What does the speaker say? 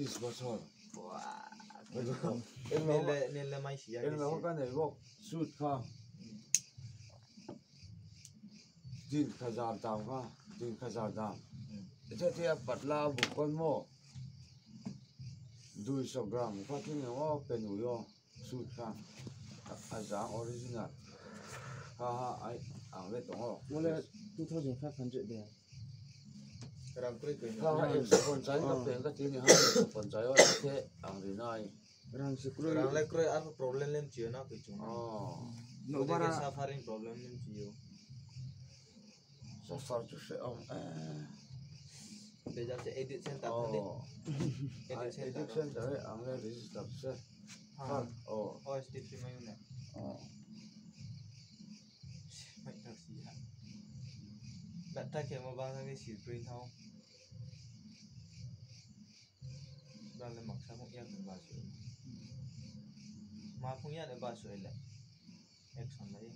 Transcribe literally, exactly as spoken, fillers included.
Tris bosor. Nile, nile mai si ya. Eno kha kanai bo shoot kha. Tin hajar dam kha, tin hajar dam. Ete te patla bu kon mo. Dui so gram kha tin o penu yo. Shoot kha. Ajang original. Ha ha ai ang le tong o. Mo le two thousand five hundred de. Rang kroi kroi. Ha ha ekso ponchas ka pen ka tini ha ekso ponchas o te ang ri nai. Rang se kroi. Rang le kroi ar problem le mchi yo na koi chung. Oh. No bara suffering problem le mchi yo. Suffer to se ong. Beja se edit center tadi. Oh. Edit center. Edit center ang le register se. Ha. Oh. Oh, S T P mai ne. Oh. Mai tak si ha. Dak tak ke mo bang ni si print hao. Bang le maksa phung ya ni ba su. Ma phung ya ni ba su le. Action lai.